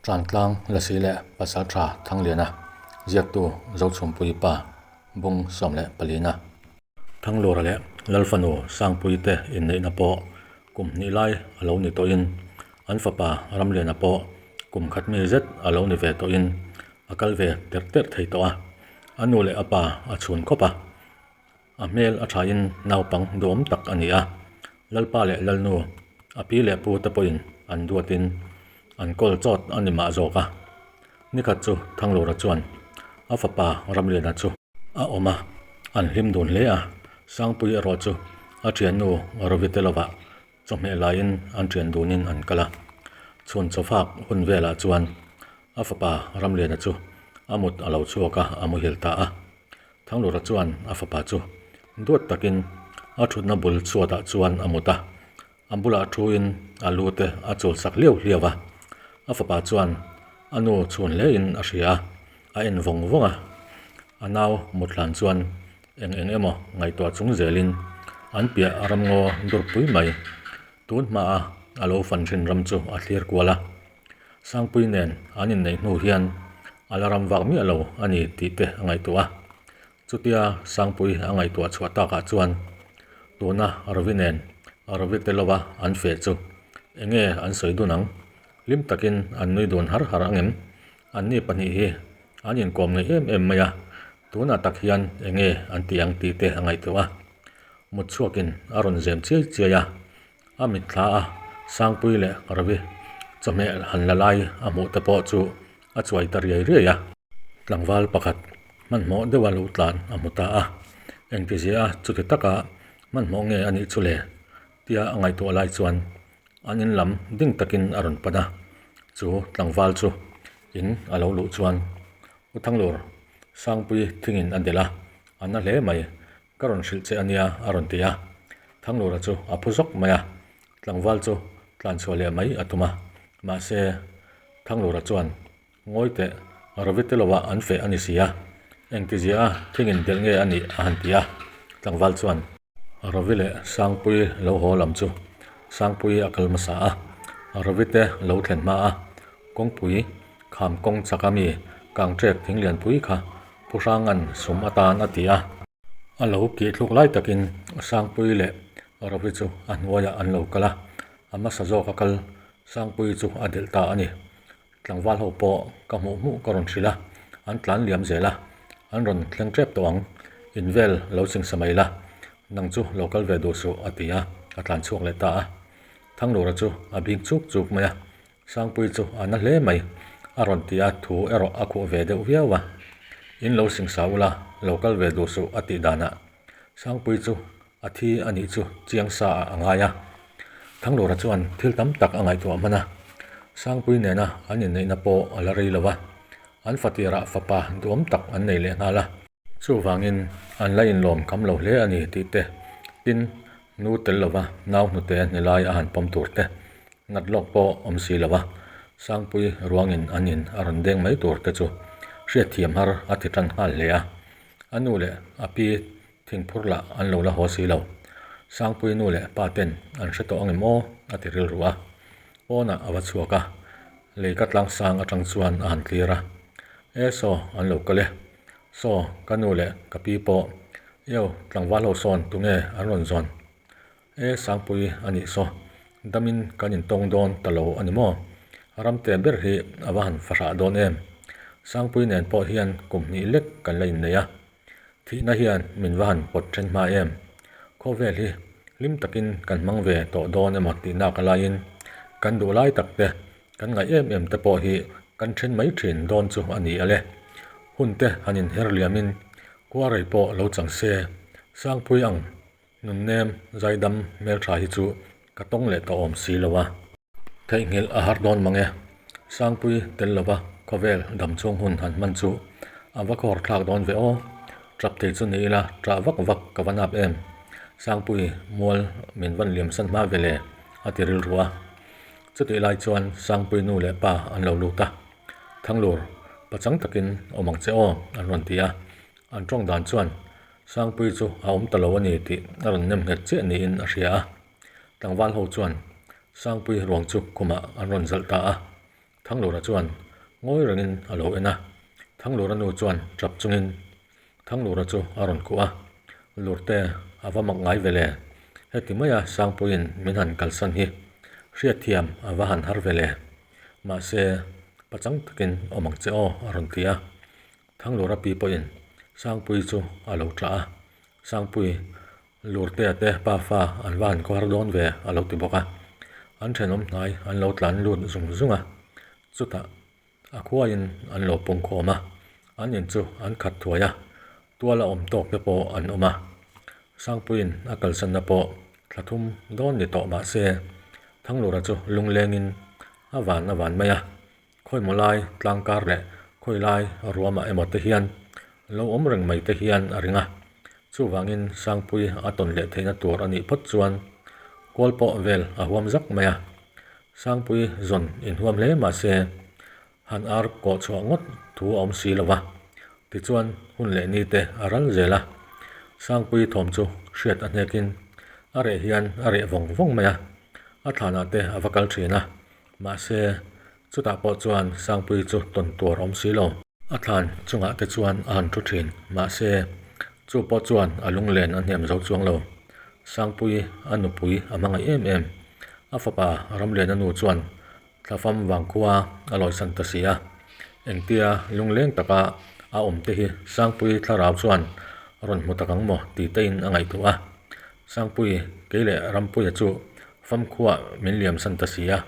Tlantlang Lasi leh Pasaltha Thangliana ziaktu Zochhumpui pa bung 14na. Thanglura leh Lalfanu Sangpui te inneihna pawh kum hnih lai a lo ni tawhin an fapa Ramliana pawh kum khat mi zet a lo ni ve tawhin a kal ve terh terh thei tawh a, a nu leh a pa a chhun khawp a. A hmel a thain naupang duhawm tak a ni a, Lalpa leh Lalnu, a pi leh pu te pawhin an duatin an kawl chawt a ni mah zawk a. Nikhat chu Thanglura chuan a fapa Ramliana chu a awm a, an hlim dun hle a, Sangpui erawh chu a thiannu Rovitelovah chawhmeh laiin an thian dunin an kal a. Chhun chawfak hun velah chuan a fapa Ramliana chu a mut a lo chhuak a, a muhil ta a. Thanglura chuan a fapa chu duat takin a thutna bul chhuatah chuan a mut a, a bulah thuin a lu te a chul sak hliau hliau a. A fapa chuan a nu chhun hlein a hria a, a en vawng vawng a. A nau mut hlan chuan eng eng emaw ngaihtuah chung zelin an piah ramngaw durpui mai tun hmaa a lo fan thin ram chu a thlir kual a. Sangpui nen an inneih hnu hian a la ram vak miah lo a ni tih te a ngaihtuah a. Chutia Sangpui a ngaihtuah chhuah takah chuan tuna Ravi nen Ravi te lova an feh chu enge an sawi dun ang? Hlim takin an nui dun har har angem? Anni pahnih hi an inkawm ngei em em mai a, tunah tak hian enge an tih ang tih te a ngaihtuah a. Mut chhuakin a rawn zem chiai chiai a. A mitthla a Sangpui leh Ravi chawhmeh han la lai a hmuh te pawh chu a chuai ta riai riai a. Tlangval pakhat hmanhmawh deuha lo tlan a hmu ta a, engtizia a chuti taka hmanhmawh nge a nih chu le? tia a ngaihtuah lai chuan an in lam ding takin a rawn pan a, chu tlangval chu in a lo luh chuan U Thanglur, Sangpui thingin a delh a, a na hle mai, Ka rawn hrilh che a nia, a rawn ti a. Thanglura chu a phu zawk mai a, tlangval chu tlanchhuah leh mai a tum a. Mahse, Thanglura chuan, Ngawi teh, Ravi te lovah an feh a ni si a, engtizia a thingin delh nge a nih a han ti a. Tlangval chuan. Ravi leh Sangpui lo haw lam chu Sangpui a kal hmasa a, Ravi te lo thlen hma a, kawngpui kham kawng chaka mi kangṭek thing lianpui kha Pu Hranga'n sum atan a ti a. A lo kih thluk lai takin Sangpui leh Ravi chu a hnuaiah an lo kal a, a hmasa zawk a kal Sangpui chu a delh ta a ni. Tlangval ho pawh ka hmuh hmuh ka rawn hrilh a, an tlan liam zel a, an rawn thleng tep tawh ang, in vel lo chingsa mai la, nang chu lo kal ve duh suh a ti a, a tlan chhuak leh ta a. Thanglura chu a bing chuk chuk mai a, Sangpui chu a na hle mai, a rawn ti a, thu erawh a khuh ve deuh viau a. In lo singsa ula, lo kal ve duh suh a tih danah Sangpui chu a thi a nih chu chiang sa ah a ngai a. Thanglura chuan thil tam tak a ngaihtuah hman a, Sangpui nena an inneihna pawh a la rei lo a, an fatirah fapa duhawm tak an nei leh nghal a. Chuvangin an la inlawm kham lo hle a ni tih te, tin, nu tel lova nau hnute ni lai a han pawm tur te, ngat lawk pawh awm si lova Sangpui ruangin an in a rawn deng mai tur te chu hriatthiam har a ti tan nghal hle a. A nu leh a pi thingphur lah an lo la haw si lo. Sangpui nu leh pa ten an hre tawh angem aw a ti rilru a. Pawnah a va chhuak a, lei ka tlang sang atang chuan a han tlir a. E saw an lo kal e. Saw, ka nu leh ka pi pawh, Io, tlangval ho sawn tunge an rawn zawn? E, Sangpui a nih saw, damin kan intawng dawn ta lo a ni maw? Ramte ber hi a va han fahrah dawn em? Sangpui nen pawh hian kum hnih lek kan la innei a, thihna hian min va han pawt then hma em? Khawvel hi hlim takin kan hmang ve tawh dawn emaw tihnak alaiin kan duh lai tak te Kan ngaih em em te pawh hi kan then mai thin dawn chu a ni a le. Hun te han inher liamin khuarei pawh lo chang se, Sangpui ang nunnem zaidam hmeltha hi chu ka tawng leh tawh awm si lo a. Theihnghilh a har dawn mang e. Sangpui tel lova khawvel dam chhung hun han hman chu a va khawr thlak dawn ve aw. Tap thei chu ni ila tah vak vak ka va nap em. Sangpui mual min van liam san hma ve le a ti rilru a. Chutih lai chuan Sangpui nu leh pa an lo lut a, Thanglur, pachang takin awm ang che aw, an rawn ti a. An tawng dan chuan Sangpui chu a awm ta lo a ni tih a rawn nem nghet chiah niin a hria a. Tlangval ho chuan Sangpui ruang chu khumah an rawn zalh ta a. Thanglura chuan ngawi rengin a lo en a. Thanglura nu chuan tap chungin Thanglura chu a rawn kuh a, Lurte a va mak ngai ve le, heti maia Sangpuiin min han kalsan hi hriatthiam a va han har ve le, mahse pachang takin awm ang che aw a rawn ti a. Thanglura pi pawhin Sangpuii chu a lo tah a, Sangpui, Lurtea te pafa an va han kawr dawn ve a lo ti bawk a. An thenawm hnai an lo tlan lut zung zung a, chutah a khuaiin an lo pung khawm a, an in chu an khat thuai a, tuala awm tawk te pawh an awm a. Sangpuiin a kalsanna pawh thla thum dawn ni tawh mah se, Thanglura chu lunglengin a van a van mai a, Khawimaw lai tlang kar leh khawi lai ruamah emaw te hian lo awm reng mai te hian a ring a. Chuvangin Sangpui a tawn leh theihna tur a nih phawt chuan kual pawh vel a huam zak mai a. Sangpui zawn inhuam hle mah se han ar kawh chhuah ngawt thu a awm si lo va. Tichuan hun leh ni te a ral zel a. Sangpui thawm chu hriat a hnekin a reh hian a reh vawng vawng mai a. A thlanah te a va kal thin a. Mahse, chutah pawh chuan Sangpuii chu tawn tuar awm si lo. A thlan chungah te chuan a han thu thin. Mahse, chu pawh chuan a lunglen a hnem zo chuang lo. Sangpuii a nupui a hmangaih em em. A fapa Ramliana nu chuan thlafam vangkhua a lawisan ta si a. Engtia lungleng taka a awm te hi Sangpuii thlarau chuan rawn hmu tak ang maw tih te in a ngaihtuah a. Sangpuii, kei leh Rampuia chu Famkhuah min liam san ta si a.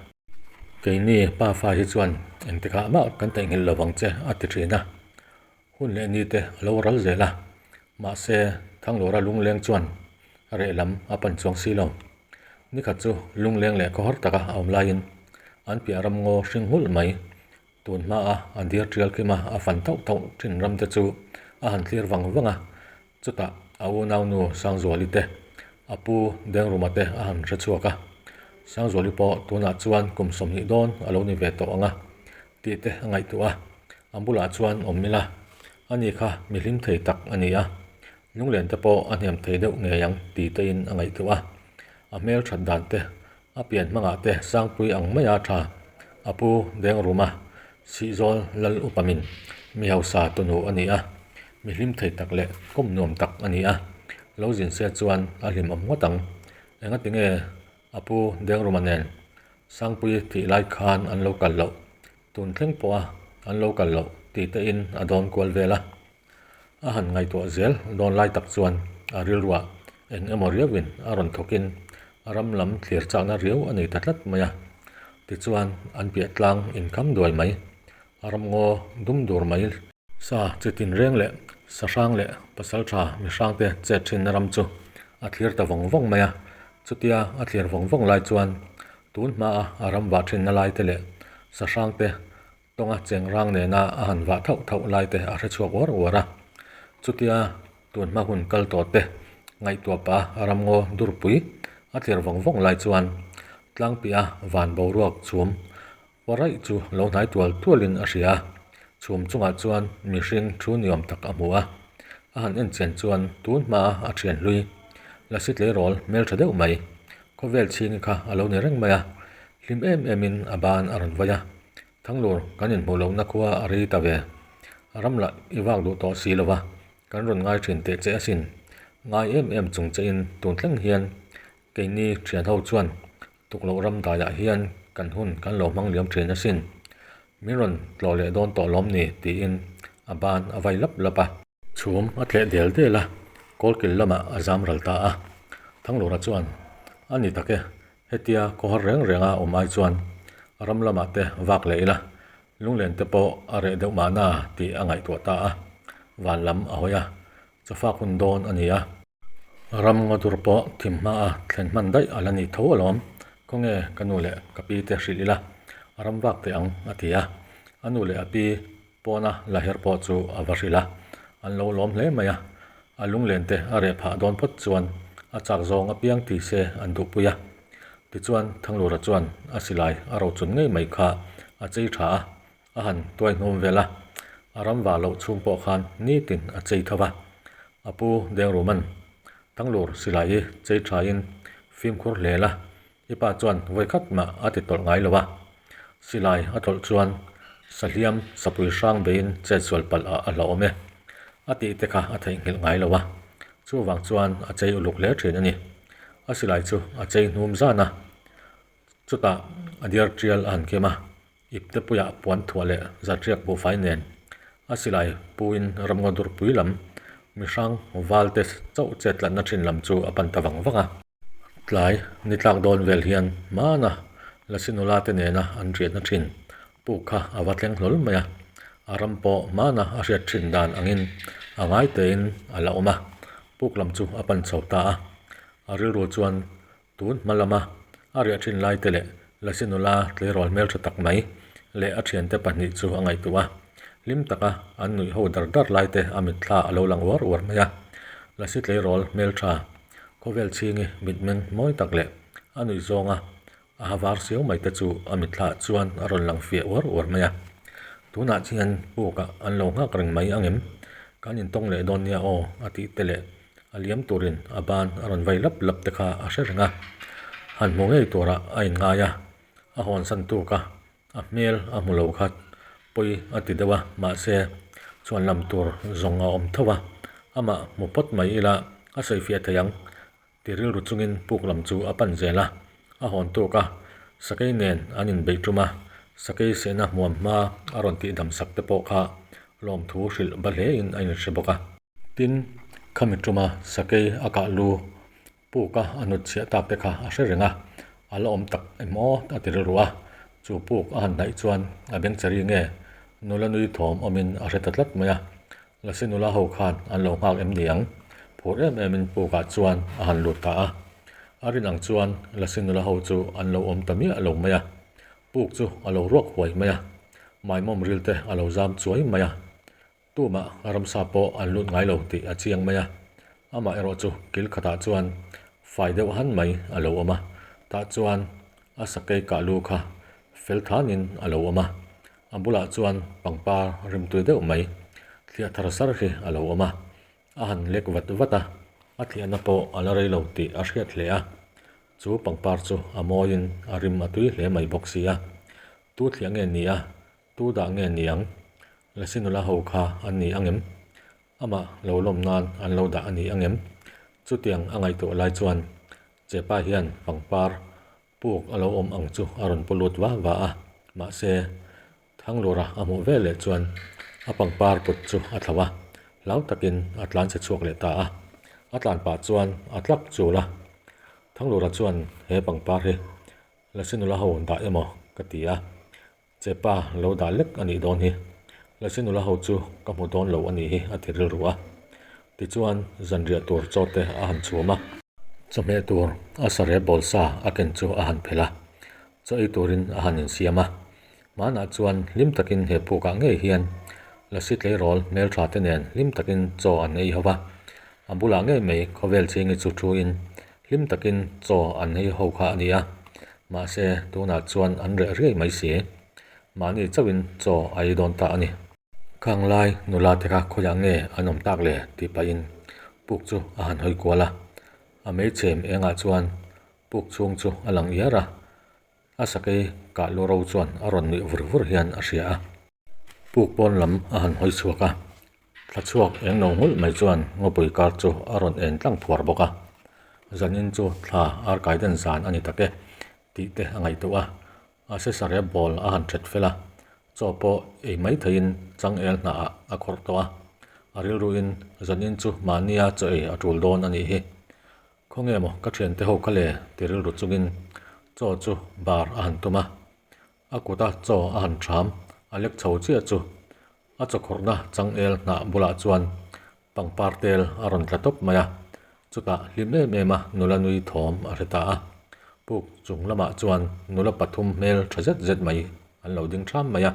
Keini pa fa hi chuan engtikah mah kan theihnghilh lo vang che a ti thin a. Hun leh ni te a lo ral zel a, mahse Thanglura lungleng chuan reh lam a pan chuang si lo. Nikhat chu lungleng leh khawhar taka a awm laiin an piah ram ngaw hring nghulh mai Tun hmaa a dir tial kima a fan thauh thauh thin ram te chu a han thlir vang vang a, chutah a unaunu Sangzuali te, a pu Dengruma te a han hre chhuak a. Sangzuali pawh tunah chuan kum 20 dawn a lo ni ve tawh ang a tih te a ngaihtuah a, a bulah chuan awm ila, ani kha mi hlim thei tak a ni a, lunglen te pawh a hniam thei deuh ngei ang tih tein a ngaihtuah a, a hmel that dan te A pian hmangah te Sangpui ang maia tha a pu Dengruma Sihzawl Lal Upamin mi hausa tunu a ni a, mi hlim thei tak leh kawm nuam tak a ni a, lo zin se chuan a hlimawm ngawt ang. Engati nge a pu Dengruma nen Sangpui thih lai khan an lo kal loh, tun thleng pawha an lo kal loh tih tein a dawn kual vel a. A han ngaihtuah zel dawn lai tak chuan a rilruah eng emaw riauin a rawn thawkin a ram lam thlir chakna riau a nei ta tlat mai a. Tichuan an piah tlang inkham duai mai, a ram ngaw dum dur mai, sa chi tinreng leh sa hrang leh pasal tha mi hrangte chet thinna ram chu a thlir ta vawng vawng mai a. Chutia a thlir vawng vawng lai chuan tun hmaa a ram vah thinna laite leh sa hrangte Tawnga chengrang nena a han vah thauh thauh lai te a hre chhuak uar uar a. Chutia tunhma hun kal tawh te ngaihtuah pah a ramngaw durpui a tlir vawng vawng lai chuan tlangpiah van boruak chhum pawraih chu lo hnai tual tualin a hria a. Chhum chungah chuan mihring thu niawm tak a hmu a. A han en chian chuan tunhma a thian hlui lasi tleirawl hmeltha deuh mai khawvel chhingi kha a lo ni reng mai a. Hlim em emin a ban a rawn vai a. Thanglur, kan inhmuh lohna khua a rei ta ve. A ram lah i vak duh tawh si lo va, kan rawn ngai thin teh che asin. Ngai em em chung chein tun thleng hian keini thian ho chuan tukloh ram daiah hian kan hun kan lo hmang liam thin asin. Min rawn tlawh leh dawn tawh lawm ni tiin a ban a vai lap lap a. Chhum a tleh del del a, kawlkil lamah a zam ral ta a. Thanglura chuan, A ni tak e, Hetia khawhar reng renga awm ai chuan ram lamah te vak leh ila, lunglen te pawh a reh deuh mahna tih a ngaihtuah ta a, van lam a hawi a, chawfak hun dawn a ni a. Ram ngaw dur pawh thim hmaa thlen hman daih a la ni tho alawm, khawnge ka nu leh ka pi te hrilh ila, ram vak teh ang a ti a, a nu leh a pi pawna la her pawh chu a va hrilh a, an lo lawm hle mai a, a lunglen te a reh phah dawn phawt chuan a chak zawng apiang ti se an duhpui a. Tichuan Thanglura chuan a silai a rochun ngei mai kha a chei tha a, a han tuai hnum vel a, a ram vah loh chhung pawh khan nitin a chei tho va. A pu Dengruman, Thanglur silai hi chei thain fimkhur hle la, i pa chuan vawikhat mah a ti tawlh ngai lo a. Silai a tawlh chuan sahliam sapui hrang beiin chetsual palh ah a hlauhawm e a tih te kha a theihnghilh ngai lo a, chuvang chuan a chei uluk hle thin a ni. A silai chu a chei hnum zan a, chutah a diar tial a han kim a, ipte puiah puan thuah leh zatriak buhfai nen a silai puin ramngaw durpui lam mihrang valte chauh chetlatna thin lam chu a pan ta vang vang a. Tlai ni tlak dawn vel hian hmana Lasi nula te nena an riahna thin puk kha a va thleng hlawl mai a, a ram pawh hmana a hriat thin dan angin a ngai tein a la awm a, puk lam chu a pan chho ta a. A rilru chuan tun hma lama a riah thin lai te leh Lasi nula tleirawl hmeltha tak mai leh a thiante pahnih chu a ngaihtuah a, hlim taka an nuih ho dar dar lai te a mitthla a lo lang uar uar mai a. Lasi tleirawl hmeltha Khawvel chhingi mitmeng mawi tak leh a nuih zawnga a ha var siau mai te chu a mitthla chuan a rawn lang fiah uar uar mai a. Tunah hian pukah an lo nghak reng mai ang em? Kan intawng leh dawn nia aw a tih te leh a liam turin a ban a rawn vai lap lap te kha a hre reng a. Han hmu ngei turah a inngai a, a hawnsan tuk a. A hmel a hmu lo kha pawi a ti deuh a, mahse chuan lam tur zawng a awm tho a, amah hmu phawt mai ila a sawifiah thei ang ti rilru chungin puk lam chu a pan zel a, a hawn tuk a, sakei nen an inbeih tum a, sakei sehna hmuam hma a rawn tihdam sak te pawh kha lawmthu hrilh ba hlein a inhre bawk a. Tin, khami tuma sakei a kah lu Puk a a hnut chhiah tak te kha a hre reng a, a la awm tak em aw a ti rilru a, chu puk a han hnaih chuan a bengchari nge nula nui thawm awmin a hre ta tlat mai a, Lasi nula ho khan an lo nghak em ni ang? Phur em emin pukah chuan a han lut ta a, a rin ang chuan Lasi nula ho chu an lo awm ta miah lo mai a, puk chu a lo ruak huai mai a, maimawm ril te a lo zam chuai mai a. Tumah ramsa pawh an lut ngai lo tih a chiang mai a, amah erawh chu kil khatah chuan fai deuh han mai a lo awm a, tah chuan a sakei kah lu kha fel thanin a lo awm a, a bulah chuan pangpar rimtui deuh mai thliah thar sar hi a lo awm a, a han lek vat vat a, a thliahna pawh a la rei lo tih a hriat hle a, chu pangpar chu a mawiin a rim a tui hle mai bawk si a, tu thliah nge ni a Tu dah nge ni ang? Lasi nula ho kha an ni ang em? Amah lo lawm nan an lo dah a ni ang em? Chutiang a ngaihtuah lai chuan Chepa hian pangpar puk a lo awm ang chu a rawn pu lut va va a, mahse Thanglura a hmuh vel leh chuan a pangpar put chu a thlo a, hlau takin a tlan che chhuak leh ta a. A tlan pah chuan a tlak chul a, Thanglura chuan he pangpar hi Lasi nula ho dah emaw ka ti a, Chepa lo dah lek a nih dawn hi. Lasi nula ho chu ka hmu dawn lo a nih hi a ti rilru a. Tichuan zanriah tur chaw te a han chhum a. Chawhmeh tur a sarep bawl sa a ken chu a han phelh a, chaw ei turin a han insiam a. Hmanah chuan hlim takin he pukah ngei hian Lasi tleirawl hmeltha te nen hlim takin chaw an ei ho va. A bulah ngei mai khawvel chingi chu thuin hlim takin chaw an ei ho kha a ni a. Mahse, tunah chuan an reh riai mai si. Mahni chauhin chaw a ei dawn ta a ni. Khang lai nula te kha khawiah nge an awm tak le tih pahin puk chu a han hawi kual a. A meichhem engah chuan puk chhung chu a lang iar a. A sakei kah lu ro chuan a rawn nuih vur vur hian a hria a. Puk pawn lam a han hawi chhuak a, thla chhuak eng lo nghulh mai chuan ngawpui kar chu a rawn en tlang phuar bawk a. Zanin chu thla arkai den zan a ni tak e tih te a ngaihtuah a, a sesare ball a han that fel a, chaw pawh ei mai theiin changel hnahah a khawrh tawh a. A rilruin zanin chu mahnia chaw ei a tul dawn a nih hi. Khawnge maw ka thiante ho kha le ti rilru chungin chaw chu bar a han tum a, a kuta chaw a han ṭham a lek chho chiah chu a chawkhawrhna changel hnah bulah chuan pangpar tel a rawn tla tawp mai a, chutah hlim em em a nula nui thawm a hre ta a, puk chung lamah chuan nula pathum hmel ṭha zet zet mai an lo ding ṭham mai a.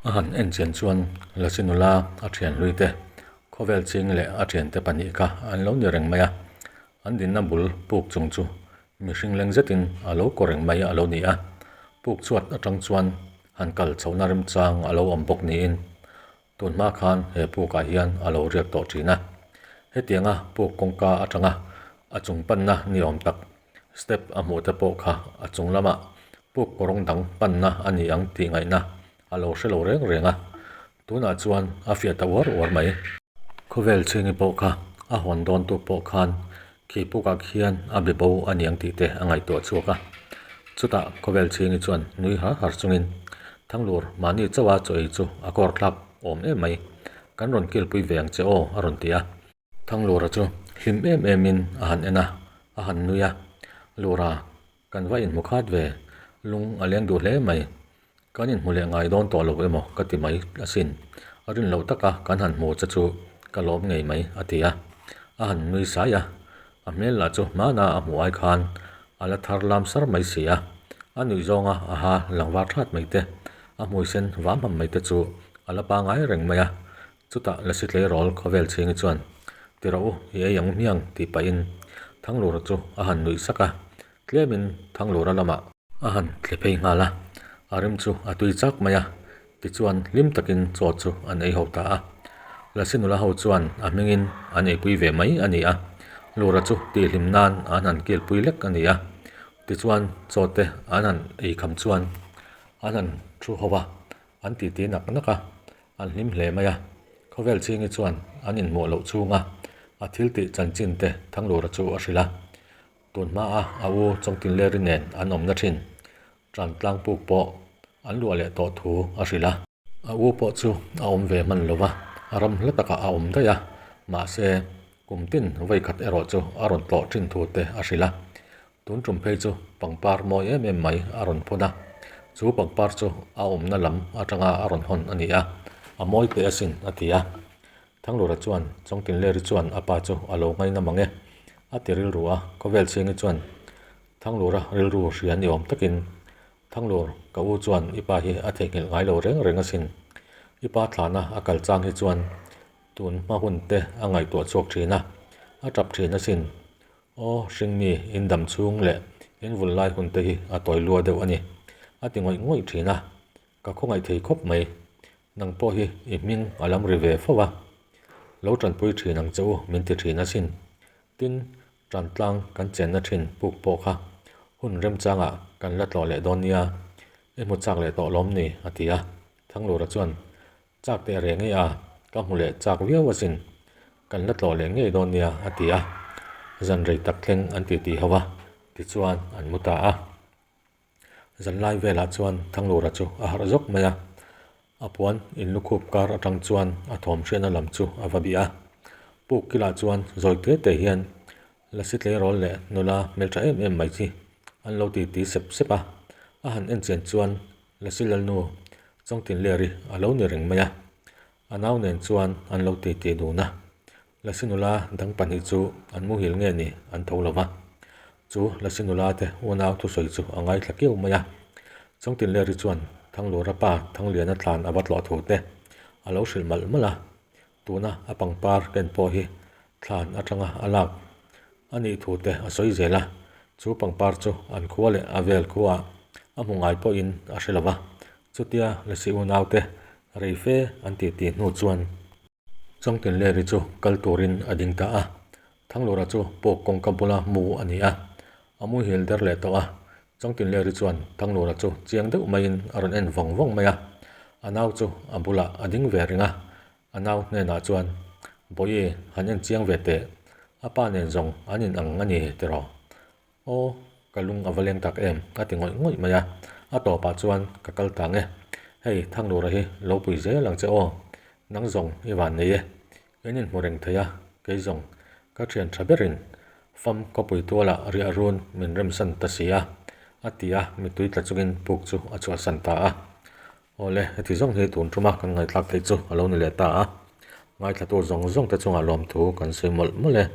A han en chian chuan Lasi nula a thian hlui te, khawvel ching leh a thiante pahnih kha an lo ni reng mai a. An dinna bul puk chung chu mihring leng zetin a lo kaw reng mai a lo ni a. Puk chhuat atang chuan han kal chhohna remchang a lo awm bawk niin tun hma khan he pukah hian a lo riak tawh thin a. Hetianga puk kawngka atanga a chung panna ni awm tak step a hmuh te pawh kha a chung lamah. Puk kawrawng dang panna a ni ang tih ngaihna a lo hre lo reng reng a, tunah chuan a fiah ta uar uar mai. Khawvel chhingi pawh kha a hawn dawn tuk pawh khan khi pukah khian a be bo a niang tih te a ngaihtuah chhuak a. Chutah Khawvel chhingi chuan nui har har chungin, Thanglur, mahni chauha chaw ei chu a kawr thlak awm em mai, kan rawn kilpui ve ang che aw a rawn ti a. Thanglura chu hlim em emin a han en a, a han nui a. Lura, kan va inhmu khat ve, lung a leng duh hle mai. Kan inhmu leh ngai dawn tawh lo emaw ka ti mai asin. A rin loh taka kan han hmu che chu ka lawm ngei mai, a ti a. A han nui sai a, a hmel lah chu hmana a hmuh ai khan a la thar lam sar mai si a. A nuih zawnga a ha langvar that mai te, a hmui sen vam ham mai te chu a la pangai reng mai a. Chutah Lasi tleirawl khawvel chhingi chuan, Ti rawh u, i ei ang hmiang, tih pahin Thanglura chu a han nuih sak a, tlemin Thanglura lamah a han thle phei nghal a, a rim chu a tui chak mai a, tichuan hlim takin chaw chu an ei ho ta a. Lasi nula ho chuan a hmingin an eipui ve mai a ni a, Lura chu tihhlim nan an han kilpui lek a ni a, tichuan chaw te an han eikham chuan an han thu ho a, an titi nak nak a. An hlim hle mai a, khawvel chingi chuan an inhmuh loh chhunga a thil tih chanchin te Thanglura chu a hrilh a. Tun hmaa a u Chawngtinleri nen an awmna thin Tran Tlangpuk pawh an luah leh tawh thu a hrilh a. A u pawh chu a awm ve hman lo va, a ram hla takah a awm daih a, mahse kum tin vawikhat erawh chu a rawn tlawh thin thu te a hrilh a. Tun tum phei chu pangpar mawi em em mai a rawn phun a, chu pangpar chu a awmna lam atanga a rawn hawn a ni a, a mawi teh asin a ti a. Thanglura chuan Chawngtinleri chuan a pa chu a lo ngaina mang e, a ti rilru a, Khawvel Chhingi chuan Thanglura rilru hria ni awm takin, Thanglur, ka u chuan i pa hi a theihnghilh ngai lo reng reng asin, i pa thlana a kal chang hi chuan tun hma hun te a ngaihtuah chhuak thin a, a tap thin asin. Aw, hringmi in dam chhung leh in vul lai hun te hi a tawi lua deuh a ni, a ti ngawih ngawih thin a, ka khawngaih thei khawp mai. Nang pawh hi i hming a lam ri ve fo a, lo tanpui thin ang che u min ti thin asin. Tin, tan tlang kan chenna thin puk pawh kha hun remchangah kan la tlawh leh dawn nia, i hmu chak leh tawh lawm ni, a ti a. Thanglura chuan Chak teh reng e a, ka hmu leh chak viau asin, kan la tlawh leh ngei dawn nia a ti a, zan rei tak thleng an ti ti ho a, tichuan an mu ta a. Zan lai velah chuan Thanglura chu a harh zawk mai a, a puan in lukhup kar atang chuan a thawm hriatna lam chu a va bih a, puk kilah chuan zawi te te hian Lasi tleirawl leh nula hmeltha em em mai chi an lo ti ti sep sep a, a han en chian chuan Lasi Lalnu Chawngtinleri a lo ni reng mai a, a nau nen chuan an lo ti ti dun a. Lasi nula dang pahnih chu an muhil nge ni an tho lo va, chu Lasi nula te unau thusawi chu a ngaithla kiau mai a. Chawngtinleri chuan Thanglura pa Thangliana thlan a va tlawh thu te a lo hrilh malh malh a, tuna a pangpar ken pawh hi thlan atanga a lak a nih thu te a sawi zel a, chu pangpar chu an khua leh a vel khuaah a hmu ngai pawhin a hre lo va, chutia Lasi unaute rei fe an titi hnu chuan Chawngtinleri chu kal turin a ding ta a, Thanglura chu pawk kawngka bula mu a ni a, a muhil der leh tawh a, Chawngtinleri chuan Thanglura chu chiang deuh maiin a rawn en vawng vawng mai a, a nau chu a bulah a ding ve reng a, A nau hnenah chuan, Bawihi, han en chiang ve teh, a pa nen zawng an in ang a ni tiraw? Aw, ka lung a va leng tak em, a ti ngawih ngawih mai a. A tawpah chuan ka kal ta nge. Hei, Thanglura hi lo pui zel ang che aw, nang zawng i van nei e. In inhmu reng thei a, kei zawng ka thian tha berin fam khawpui tualah riah run min remsan ta si a, a ti a, mittui tla chungin puk chu a chhuahsan ta a. Awle, heti zawng hi tun tuma kan ngaihthlak theih chu a lo ni leh ta a, ngaithlatu zawng zawng te chungah lawmthu kan sawi mawlh mawlh e.